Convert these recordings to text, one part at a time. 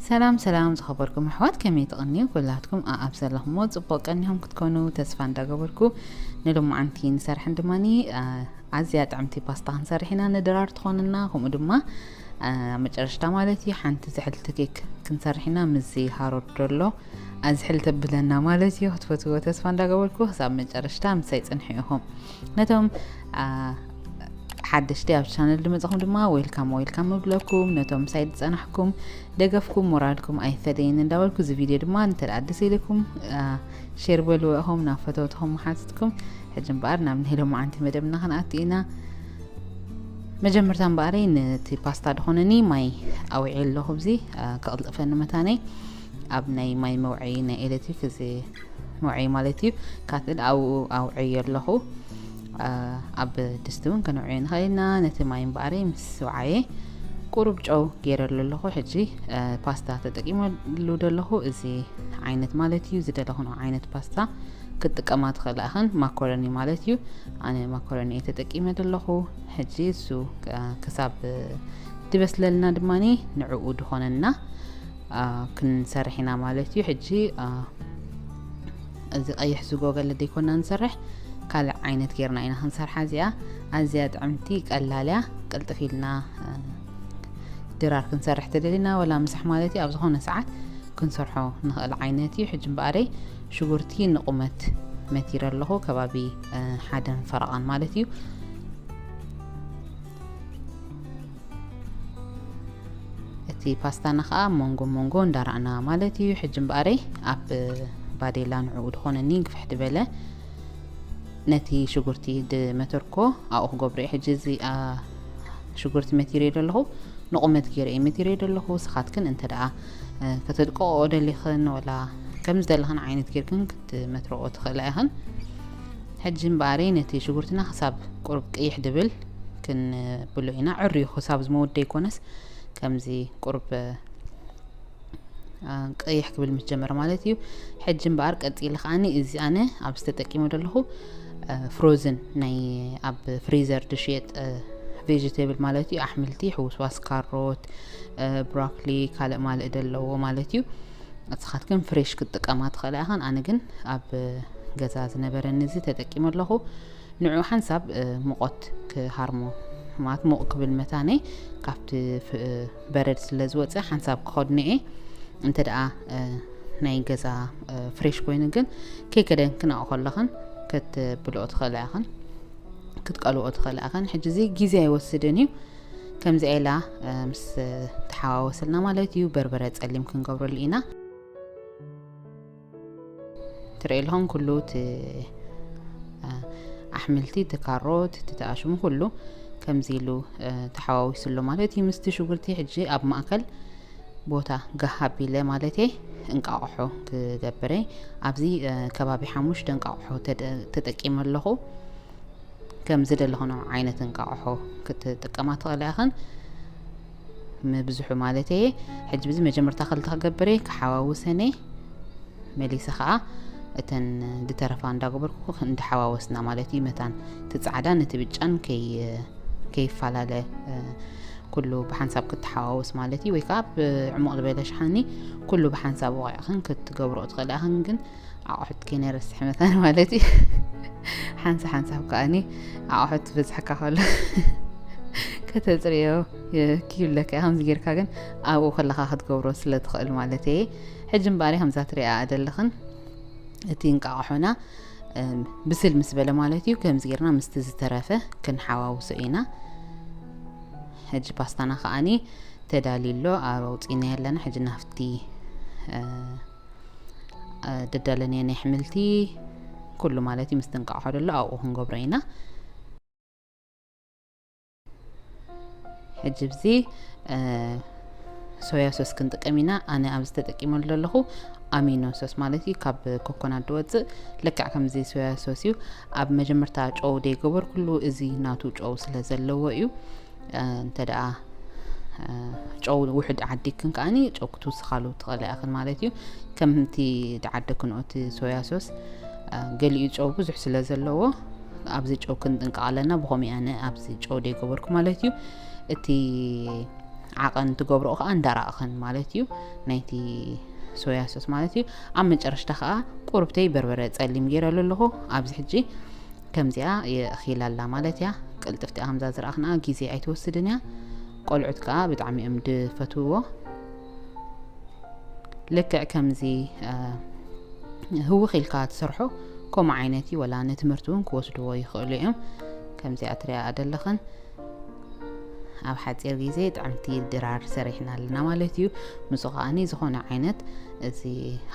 ሰላም ሰላም ዝኸበርኩም ኣሕዋት፣ ከመይ ትቕንዩ? ኩላትኩም ኣኣብ ዘለኹሞ ጽቡቕ ቀኒኹም ክትኮኑ ተስፋ እንዳገበርኩ፣ ንሎማዓንቲ ንሰርሐን ድማኒ፣ ኣ፣ ኣዝያ ጥዕምቲ ፓስታ ክንሰርሕ ኢና። ንድራር ትኾንና፣ ከምኡ ድማ፣ ኣ፣ መጨረሽታ ማለት እዩ፣ ሓንቲ ዝሕልቲ ኬክ ክንሰርሕ ኢና። ምስዚ ሃሮት ደሎ ኣዝሕል ተብለና ማለት እዩ። ክትፈትዎ ተስፋ እንዳገበርኩ፣ ክሳብ መጨረሽታ ምሳይ ጽንሑ ኢኹም። ነቶም፣ ኣ፣ ሓደሽቲ ኣብ ቻነል ዝመጻኹም ድማ ዌልካም ዌልካም እብለኩም። ነቶም ምሳይ ዝጸናሕኩም ደገፍኩም ሞራልኩም ኣይፈለየኒ እንዳበልኩ፣ እዚ ቪድዮ ድማ እንተ ደኣ ደስ ኢልኩም፣ ኣ፣ ሼር በልዎ ኢኹም ናብ ፈተውትኹም መሓዝትኩም። ሕጂ እምበኣር ናብ ናይ ሎማዓንቲ መደብና ክንኣቱ ኢና። መጀመርታ እምበኣረይ ነቲ ፓስታ ዝኾነኒ ማይ ኣውዒ ኣለኹ። ኣብዚ፣ ኣ፣ ከቕልጥፈኒ መታነይ ኣብ ናይ ማይ መውዐዪ ናይ ኤሌክትሪክ፣ እዚ መውዐዪ ማለት እዩ፣ ካትል ኣብኡ ኣውዕዮ ኣለኹ። ኣ፣ ኣብ ድስቲ እውን ከነውዕዮ ንኽእል ኢና። ነቲ ማይ እምበኣረይ ምስ ወዓየ ቁሩብ ጨው ገይረሉ ኣለኹ። ሕጂ፣ ኣ፣ ፓስታ ተጠቂመሉ ዘለኹ፣ እዚ ዓይነት ማለት እዩ። ዝደለኹንኦ ዓይነት ፓስታ ክትጥቀማ ትኽእላ ኢኽን። ማኮረኒ ማለት እዩ። ኣነ ማኮረኒ እየ ተጠቂመ ዘለኹ። ሕጂ እሱ፣ ኣ፣ ክሳብ ድበስለልና ድማኒ ንዕኡ ድኾነና፣ ኣ፣ ክንሰርሕ ኢና ማለት እዩ። ሕጂ፣ ኣ፣ እዚ ቀይሕ ዝጎ ገለ ደይኮና ንሰርሕ፣ ካልእ ዓይነት ጌርና ኢና ክንሰርሓ። እዚኣ ኣዝያ ጥዕምቲ ቀላል እያ። ቅልጥፍ ኢልና፣ ኣ፣ ድራር ክንሰርሕ ተደሊና፣ ወላ ምሳሕ ማለት እዩ፣ ኣብ ዝኾነ ሰዓት ክንሰርሖ ንኽእል ዓይነት እዩ። ሕጂ እምበኣረይ ሽጉርቲ ንቑመት መቲረ ኣለኹ፣ ከባቢ፣ እ፣ ሓደን ፈረቓን ማለት እዩ። እቲ ፓስታና ኸኣ መንጎ መንጎ እንዳራእና ማለት እዩ። ሕጂ እምበኣረይ ኣብ ባዴላ ንዕኡ ድኾነኒ ግፍሕ ድበለ ነቲ ሽጉርቲ ድመተርኮ ኣብኡ ክገብሮ እየ። ሕጂ እዚ፣ ኣ፣ ሽጉርቲ መቲረ ኣለኹ፣ ንቑመት ገይረ እየ መቲረ ኣለኹ። ንስኻትክን እንተ ደኣ፣ እ፣ ከተድቅቕኦ ደሊኽን ወላ ከም ዝደለኽን ዓይነት ጌርክን ክትመትርኦ ትኽእላ ኢኽን። ሕጂ እምበኣረይ ነቲ ሽጉርትና ክሳብ ቁሩብ ቅይሕ ድብል ክንብሎ ኢና። ዕርዩ ክሳብ ዝመውት ደይኮነስ ከምዚ ቁሩብ፣ እ፣ አ፣ ቀይሕ ክብል ምስ ጀመረ ማለት እዩ። ሕጂ እምበኣር ቀጺለ ከኣኒ እዚ ኣነ ኣብዚ ተጠቂመ ዘለኹ፣ አ፣ ፍሮዝን ናይ ኣብ ፍሪዘር ዝሽየጥ፣ አ፣ ቬጀቴብል ማለት እዩ። ኣሕምልቲ፣ ሕውስዋስ፣ ካሮት፣ አ፣ ብሮኮሊ፣ ካልእ ማልእ ዘለዎ ማለት እዩ። ንስኻትክን ፍሬሽ ክትጥቀማ ትኽእላ ኢኽን። ኣነ ግን ኣብ ገዛ ዝነበረኒ እዚ ተጠቂመ ኣለኹ። ንዑ ሓንሳብ፣ እ፣ ሙቐት ክሃርሞ፣ ማለት ሙቕ ክብል መታነይ ካብቲ ፍ-፣ እ፣ በረድ ስለ ዝወጸ ሓንሳብ ክኸድኖ እየ። እንተ ደኣ፣ እ፣ ናይ ገዛ፣ እ፣ ፍሬሽ ኮይኑ ግን ከይከደንክን ኣብኡ ከለኽን ክትብልኦ ትኽእላ ኢኽን፣ ክትቀልኦ ትኽእላ ኢኽን። ሕጂ እዚ ግዜ ኣይወስድን እዩ። ከምዚኣ ኢላ፣ እ፣ ምስ ተሓዋወሰልና ማለት እዩ። በርበረ ጸሊም ክንገብረሉ ኢና። ትርእዩ ኣለኹም፣ ኩሉ እቲ፣ እ፣ ኣሕምልቲ፣ እቲ ካሮት፣ እቲ ተኣሽሙ ኩሉ ከምዚ ኢሉ፣ እ፣ ተሓዋዊሱ ኣሎ ማለት እዩ። ምስቲ ሽጉርቲ ሕጂ ኣብ ማእከል ቦታ ጋህ ኣቢለ ማለት እየ እንቃቑሖ ክገብር እየ። ኣብዚ፣ እ፣ ከባቢ ሓሙሽተ እንቃቑሖ ተደ-፣ ተጠቂመ ኣለኹ። ከም ዝደለኽንኦ ዓይነት እንቃቑሖ ክትጥቀማ ትኽእላ ኢኽን። ምብዝሑ ማለት እየ። ሕጂ ብዚ መጀመርታ ክልተ ክገብር እየ፣ ክሓዋውሰን እየ። መሊሰ ኸኣ እተን ዝተረፋ እንዳገበርኩ እንዳሓዋወስና ማለት እዩ። መታን እቲ ጻዕዳን እቲ ብጫን ከይ-፣ ከይፈላለ፣ እ፣ ኩሉ ብሓንሳብ ክትሓዋወስ ማለት እዩ። ወይ ከኣ ብዕሙቕ ዝበለ ሸሓኒ ኩሉ ብሓንሳብ ወቒዕኽን ክትገብርኦ ትኽእላ ኢኽን። ግን ኣቑሑት ከይነረስሕ መታን ማለት እዩ። ሓንሳ ሓንሳብ ከኣኒ ኣቑሑት ዝበዝሐካ ከሎ ከተጽርዮ ይ-፣ ክይብለካ እየ። ከምዚ ጌርካ ግን ኣብኡ ከለኻ ክትገብሮ ስለ ትኽእል ማለት እየ። ሕጂ እምበኣር ከምዛ ትሪኣ ዘለኽን እቲ እንቃቑሖና፣ እም፣ ብስል ምስ በለ ማለት እዩ። ከምዚ ጌርና ምስቲ ዝተረፈ ክንሓዋውሶ ኢና። ሕጂ ፓስታና ከኣኒ ተዳልዩ ኣሎ፣ ኣብ ኣውጺእናዮ ኣለና። ሕጂ ናብቲ፣ እ፣ እ፣ ደዳለናዮ ናይ ኣሕምልቲ ኩሉ ማለት እዩ፣ ምስቲ እንቃቑሖ ደሎ ኣብኡ ክንገብሮ ኢና። ሕጂ ኣብዚ፣ እ፣ ሶያ ሶስ ክንጥቀም ኢና። ኣነ ኣብዚ ተጠቂመሉ ዘለኹ ኣሚኖ ሶስ ማለት እዩ፣ ካብ ኮኮናት ዝወጽእ ልክዕ ከምዚ ሶያ ሶስ እዩ። ኣብ መጀመርታ ጨው ደይገበርኩሉ፣ እዚ ናቱ ጨው ስለ ዘለዎ እዩ። እ፣ እንተ ደኣ፣ እ፣ ጨው ውሑድ ዓዲክን ከኣኒ ጨው ክትውስኻሉ ትኽእላ ኢኽን ማለት እዩ። ከምቲ ዝዓደክንኦ እቲ ሶያ ሶስ፣ እ፣ ገሊኡ ጨው ብዙሕ ስለ ዘለዎ ኣብዚ ጨው ክንጥንቀቕ ኣለና። ብኸምኡ ኣነ ኣብዚ ጨው ደይገበርኩ ማለት እዩ። እቲ ዓቐን ትገብርኦ ከዓ እንዳራእኸን ማለት እዩ፣ ናይቲ ሶያ ሶስ ማለት እዩ። ኣብ መጨረሽታ ከዓ ቁርብተይ በርበረ ጸሊም ገይረሉ ኣለኹ። ኣብዚ ሕጂ ከምዚኣ የእኺላ ኣላ ማለት እያ። ቅልጥፍቲ ከምዛ ዝረኣኽና ግዜ ኣይትወስድን እያ። ቆልዑት ከዓ ብጣዕሚ እዮም ድፈትውዎ። ልክዕ ከምዚ ህውኽ ኢልካ ትሰርሖ ከምኡ ዓይነት እዩ። ወላ ንትምህርቲ እውን ክወስድዎ ይኽእሉ እዮም። ከምዚኣ ትሪኣ ደለኽን ኣብ ሓፂር ግዜ ጥዕምቲ ድራር ሰሪሕና ኣለና ማለት እዩ። ምስኡ ከዓኒ ዝኾነ ዓይነት እዚ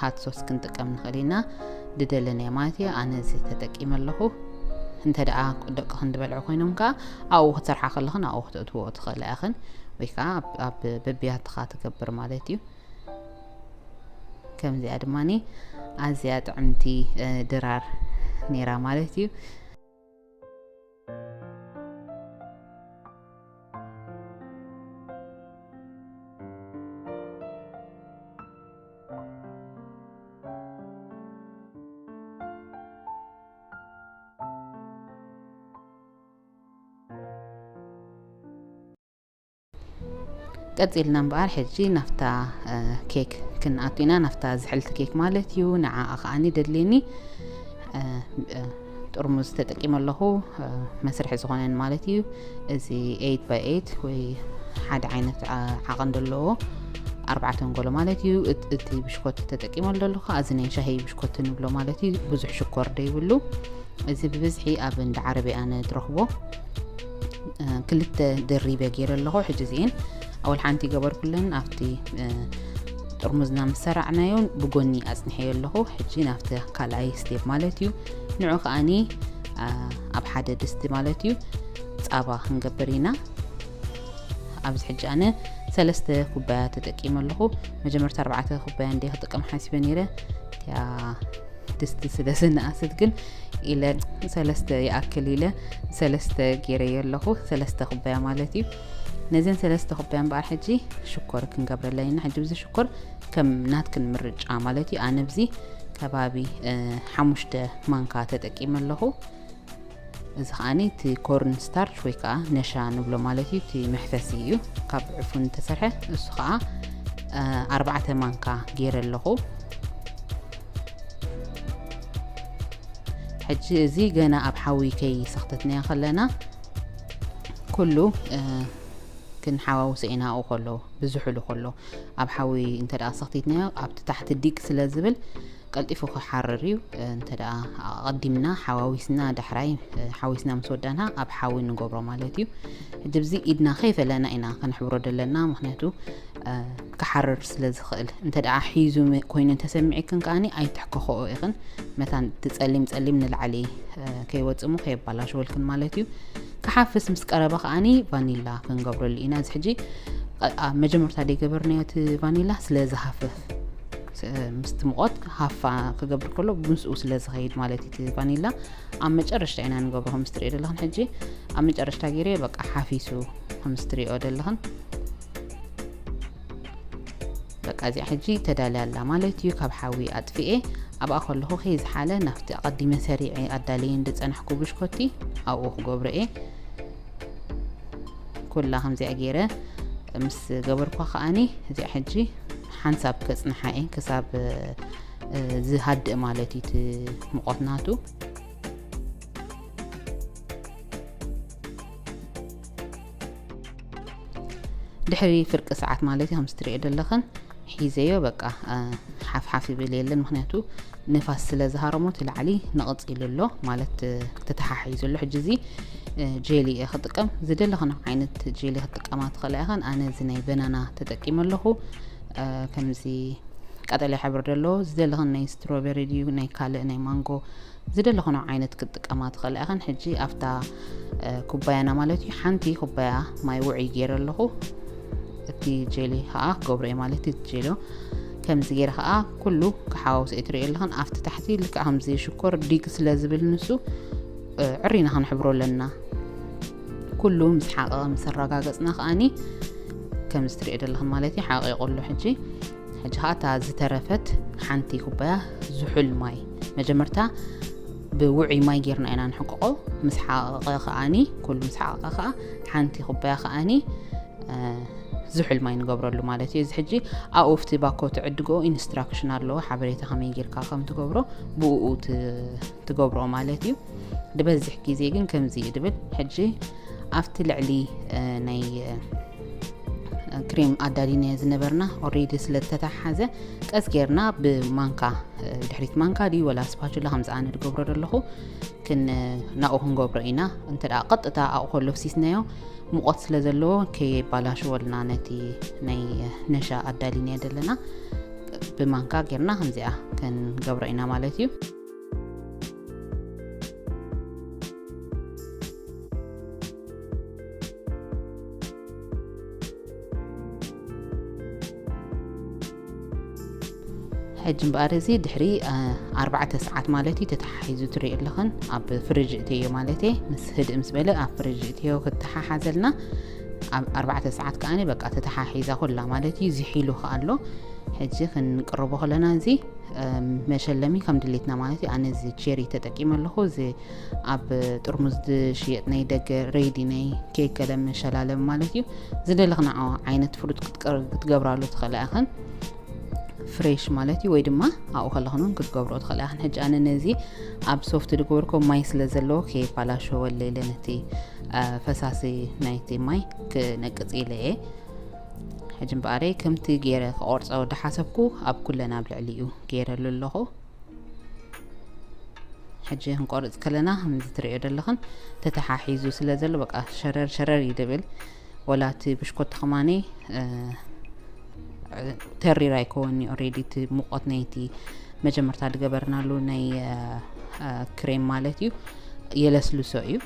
ሃት ሶስ ክንጥቀም ንኽእል ኢና። ድደለናዮ ማለት እዩ። ኣነ እዚ ተጠቂመ ኣለኹ። እንተ ደኣ ደቅኽን ዝበልዑ ኮይኖም ከዓ ኣብኡ ክትሰርሓ ከለኽን ኣብኡ ክተእትዎ ትኽእላ ኢኽን፣ ወይ ከዓ ኣብ በቢያትኻ ትገብር ማለት እዩ። ከምዚኣ ድማኒ ኣዝያ ጥዕምቲ ድራር ነይራ ማለት እዩ። ቀፂልና እምበኣር ሕጂ ናፍታ ኬክ ክንኣቱ ኢና፣ ናፍታ ዝሕልቲ ኬክ ማለት እዩ። ንዓኣ ከዓኒ ደድልየኒ ጥርሙዝ ተጠቂመ ኣለኹ፣ መስርሒ ዝኾነን ማለት እዩ። እዚ ኤይት ባይ ኤይት ወይ ሓደ ዓይነት ዓቐን ዘለዎ ኣርባዕተ ኣንጎሎ ማለት እዩ። እቲ ብሽኮቲ ተጠቂመሉ ዘለኹ እዚ ናይ ሻሂ ብሽኮቲ ንብሎ ማለት እዩ። ብዙሕ ሽኮር ደይብሉ። እዚ ብብዝሒ ኣብ እንዳ ዓረብያ ኣነ ትረኽቦ። ክልተ ደሪበ ገይረ ኣለኹ። ሕጂ እዚኤን ኣወል ሓንቲ ገበርኩለን ኣብቲ ጥርሙዝና ምስ ሰራዕናዮን ብጎኒ ኣጽኒሐዮ ኣለኹ። ሕጂ ናብቲ ካልኣይ ስቴፕ ማለት እዩ። ንዑ ከኣኒ ኣብ ሓደ ድስቲ ማለት እዩ ጻባ ክንገብር ኢና። ኣብዚ ሕጂ ኣነ ሰለስተ ኩባያ ተጠቂመ ኣለኹ። መጀመርታ ኣርባዕተ ኩባያ እንደ ክጥቀም ሓሲበ ነይረ። እቲያ ድስቲ ስለ ዝነኣስት ግን ኢለ ሰለስተ ይኣክል ኢለ ሰለስተ ገይረዮ ኣለኹ። ሰለስተ ኩባያ ማለት እዩ። ነዘን ሰለስተ ኩባያ እምበኣር ሕጂ ሽኮር ክንገብረለን ኢና። ሕጂ ብዚ ሽኮር ከም ናትክን ምርጫ ማለት እዩ። ኣነ ብዚ ከባቢ ሓሙሽተ ማንካ ተጠቂመ ኣለኹ። እዚ ከዓኒ እቲ ኮርን ስታርች ወይ ከዓ ነሻ ንብሎ ማለት እዩ። እቲ መሕፈሲ እዩ፣ ካብ ዕፉን ዝተሰርሐ። እሱ ከዓ ኣርባዕተ ማንካ ገይረ ኣለኹ። ሕጂ እዚ ገና ኣብ ሓዊ ከይሰኽተትናዮ ከለና ኩሉ ክንሓዋውሶ ኢና። ኣብኡ ከሎ ብዝሕሉ ከሎ ኣብ ሓዊ እንተ ደኣ ሰኽቲትናዮ ኣብቲ ታሕቲ ዲቅ ስለ ዝብል ቀልጢፉ ክሓርር እዩ። እንተ ደኣ ኣቐዲምና ሓዋዊስና ዳሕራይ ሓዊስና ምስ ወዳና ኣብ ሓዊ ንገብሮ ማለት እዩ። ሕጂ ብዚ ኢድና ከይፈለና ኢና ከነሕብሮ ደለና፣ ምኽንያቱ ክሓርር ስለ ዝኽእል። እንተ ደኣ ሒዙ ኮይኑ እንተሰሚዕክን ከኣኒ ኣይትሕከኸኦ ኢኽን፣ መታን እቲ ጸሊም ጸሊም ንላዕሊ ከይወጽእ እሞ ከየባላሸወልክን ማለት እዩ። ክሓፍስ ምስ ቀረበ ከኣኒ ቫኒላ ክንገብረሉ ኢና። እዚ ሕጂ ኣብ መጀመርታ ደይገበርናዮ እቲ ቫኒላ ስለ ዝሃፍፍ ምስቲ ሙቐት ሃፋ ክገብር ከሎ ምስኡ ስለ ዝኸይድ ማለት እዩ። እቲ ቫኒላ ኣብ መጨረሽታ ኢና ንገብሮ። ከም ዝትሪኦ ዘለኽን ሕጂ ኣብ መጨረሽታ ገይረ በቃ ሓፊሱ ከም ዝትሪኦ ዘለኽን በቃ እዚኣ ሕጂ ተዳልያ ኣላ ማለት እዩ። ካብ ሓዊ ኣጥፊኤ ኣብኣ ከለኹ ከይዝሓለ ናብቲ ኣቐዲመ ሰሪዐ ኣዳልየ ዝጸናሕኩ ብሽኮቲ ኣብኡ ክገብሮ እየ። ኩላ ከምዚኣ ገይረ ምስ ገበርኳ ከኣኒ እዚኣ ሕጂ ሓንሳብ ከጽንሓ እየ ክሳብ ዝሃድእ ማለት እዩ እቲ ሙቐት ናቱ። ድሕሪ ፍርቂ ሰዓት ማለት እዩ ከም ዝትሪኦ ዘለኽን ሒዘዮ በቃ ሓፍሓፍ ይብል የለን፣ ምኽንያቱ ንፋስ ስለ ዝሃረሞ እቲ ላዕሊ ንቕጽ ኢሉ ኣሎ ማለት ተተሓሒዙ ኣሎ። ሕጂ እዚ ጄሊ እየ ክጥቀም። ዝደለኽን ዓይነት ጄሊ ክትጥቀማ ትኽእላ ኢኽን። ኣነ እዚ ናይ በናና ተጠቂመ ኣለኹ። ከምዚ ቀጠልያ ሕብሪ ደሎ ዝደለኽን ናይ ስትሮቤሪ ድዩ ናይ ካልእ ናይ ማንጎ ዝደለኽኖ ዓይነት ክትጥቀማ ትኽእላ ኢኽን። ሕጂ ኣብታ ኩባያና ማለት እዩ ሓንቲ ኩባያ ማይ ውዑይ ገይረ ኣለኹ። እቲ ጄሊ ከዓ ክገብሮ እየ ማለት እቲ ጄሎ ከምዚ ገይረ ከዓ ኩሉ ክሓዋውሶ እየ ትሪኦ ኣለኽን። ኣብቲ ታሕቲ ልክዕ ከምዚ ሽኮር ዲግ ስለ ዝብል ንሱ ዕሪና ክንሕብሮ ኣለና። ኩሉ ምስ ሓቐቐ ምስ ኣረጋገጽና ከኣኒ ከምዚ ትሪኦ ዘለኽን ማለት እዩ ሓቂቑ ኣሎ። ሕጂ ሕጂ ከዓ እታ ዝተረፈት ሓንቲ ኩባያ ዝሑል ማይ መጀመርታ ብውዑይ ማይ ጌርና ኢና ንሕቅቆ። ምስ ሓቐቐ ከኣኒ ኩሉ ምስ ሓቐቐ ከዓ ሓንቲ ኩባያ ከኣኒ ዝሑል ማይ ንገብረሉ ማለት እዩ። እዚ ሕጂ ኣብኡ ኣብቲ ባኮ ትዕድግኦ ኢንስትራክሽን ኣለዎ፣ ሓበሬታ ከመይ ጌርካ ከም ትገብሮ ብኡ ት-፣ ትገብሮ ማለት እዩ። ዝበዝሕ ግዜ ግን ከምዚ እዩ ድብል። ሕጂ ኣብቲ ልዕሊ፣ እ፣ ናይ፣ እ፣ ክሬም ኣዳሊናዮ ዝነበርና ኦሬዲ ስለ ዝተተሓሓዘ ቀስ ጌርና ብማንካ፣ እ፣ ድሕሪት ማንካ ድዩ ወላ ስፓቹላ ከምዚ ኣነ ዝገብሮ ዘለኹ ክን-፣ ናብኡ ክንገብሮ ኢና። እንተ ደኣ ቀጥታ ኣብኡ ከሎ ፍሲስናዮ ሙቐት ስለ ዘለዎ ከየባላሽወልና ነቲ ናይ ነሻ ኣዳሊናዮ ዘለና ብማንካ ጌርና ከምዚኣ ክንገብሮ ኢና ማለት እዩ። ሕጂ እምበኣር እዚ ድሕሪ፣ እ፣ ኣርባዕተ ሰዓት ማለት እዩ ተተሓሒዙ ትሪኦ ኣለኽን። ኣብ ፍሪጅ እትዮ ማለት እየ። ምስ ህድእ ምስ በለ ኣብ ፍሪጅ እትዮ ክተሓሓዘልና። ኣብ ኣርባዕተ ሰዓት ከኣኒ በቃ ተተሓሒዛ ኩላ ማለት እዩ። ዝሒሉ ከኣ ኣሎ። ሕጂ ክንቅርቦ ከለና እዚ፣ እ፣ መሸለሚ ከም ድሌትና ማለት እዩ። ኣነ እዚ ቼሪ ተጠቂመ ኣለኹ። እዚ ኣብ ጥርሙዝ ዝሽየጥ ናይ ደገ ሬዲ ናይ ኬክ ገለ መሸላለሚ ማለት እዩ። ዝደለኽናኦ ዓይነት ፍሩት ክትቀር-፣ ክትገብራሉ ትኽእላ ኢኽን። ፍሬሽ ማለት እዩ፣ ወይ ድማ ኣብኡ ከለኽን እውን ክትገብሮ ትኽእላ ኢኽን። ሕጂ ኣነ ነዚ ኣብ ሶፍት ዝገበርኮ ማይ ስለ ዘለዎ ከየባላሸወለይ ኢለ ነቲ፣ እ፣ ፈሳሲ ናይቲ ማይ ክነቅጽ ኢለ እየ። ሕጂ እምበኣረይ ከምቲ ገይረ ክቆርጾ ዝሓሰብኩ ኣብ ኩለን ኣብ ልዕሊኡ ገይረሉ ኣለኹ። ሕጂ ክንቆርጽ ከለና ከምዚ ትርእዮ ዘለኽን ተተሓሒዙ ስለ ዘሎ በቃ ሸረር ሸረር እዩ ድብል። ወላ እቲ ብሽኮቲ ከማኒ፣ እ፣ ተሪር ኣይከወን እዩ። ኦሬዲ እቲ ሙቐት ናይቲ መጀመርታ ዝገበርናሉ ናይ፣ እ፣ እ፣ ክሬም ማለት እዩ የለስልሶ እዩ።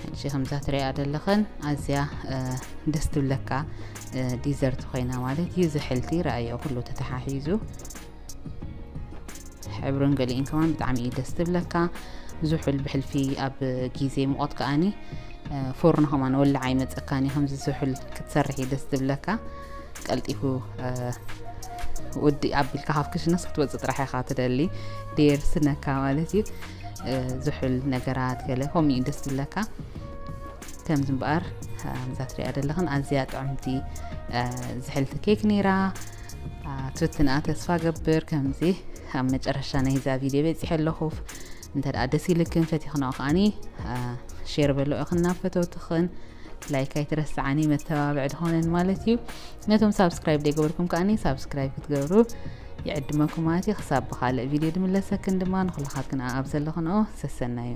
ሕጂ ከምዛ ትሪኣ ዘለኽን ኣዝያ፣ እ፣ ደስ ትብለካ፣ እ፣ ዲዘርት ኮይና ማለት እዩ። ዝሕልቲ ረኣዮ ኩሉ ተተሓሒዙ። ሕብርን ገሊእን ከማን ብጣዕሚ እዩ ደስ ትብለካ። ዝሑል ብሕልፊ ኣብ ግዜ ሙቐት ከኣኒ፣ እ፣ ፎርኖ ከማን ወላዕ ኣይመጸካን እዩ። ከምዚ ዝሑል ክትሰርሕ እዩ ደስ ትብለካ። ቀልጢፉ፣ እ፣ ውዲ ኣቢልካ ካብ ክሽነስ ክትወጽእ ጥራሕ ኢኻ ትደሊ። ደየርስነካ ማለት እዩ። እ፣ ዝሑል ነገራት ገለ ከምኡ እዩ ደስ ዝብለካ። ከምዚ እምበኣር፣ እ፣ ከምዛ ትሪኣ ዘለኽን ኣዝያ ጥዕምቲ፣ እ፣ ዝሕልቲ ኬክ ነይራ። እ፣ ትፍትንኣ ተስፋ ገብር። ከምዚ ኣብ መጨረሻ ናይዛ ቪድዮ በጺሐ ኣለኹ። እንተ ደኣ ደስ ኢልክን ፈቲኽናኦ ከኣኒ፣ እ፣ ሼር በልኦ ኢኽን ናብ ፈተውትኽን። ላይክ ኣይትረስዓኒ፣ መተባብዒ ዝኾነን ማለት እዩ። ነቶም ሳብስክራይብ ዘይገበርኩም ከኣኒ ሳብስክራይብ ክትገብሩ ይዕድመኩም ማለት እዩ። ክሳብ ብኻልእ ቪድዮ ድምለሰክን ድማ ንኹላኻትክን ኣብ ዘለኽንኦ ሰሰናዩ።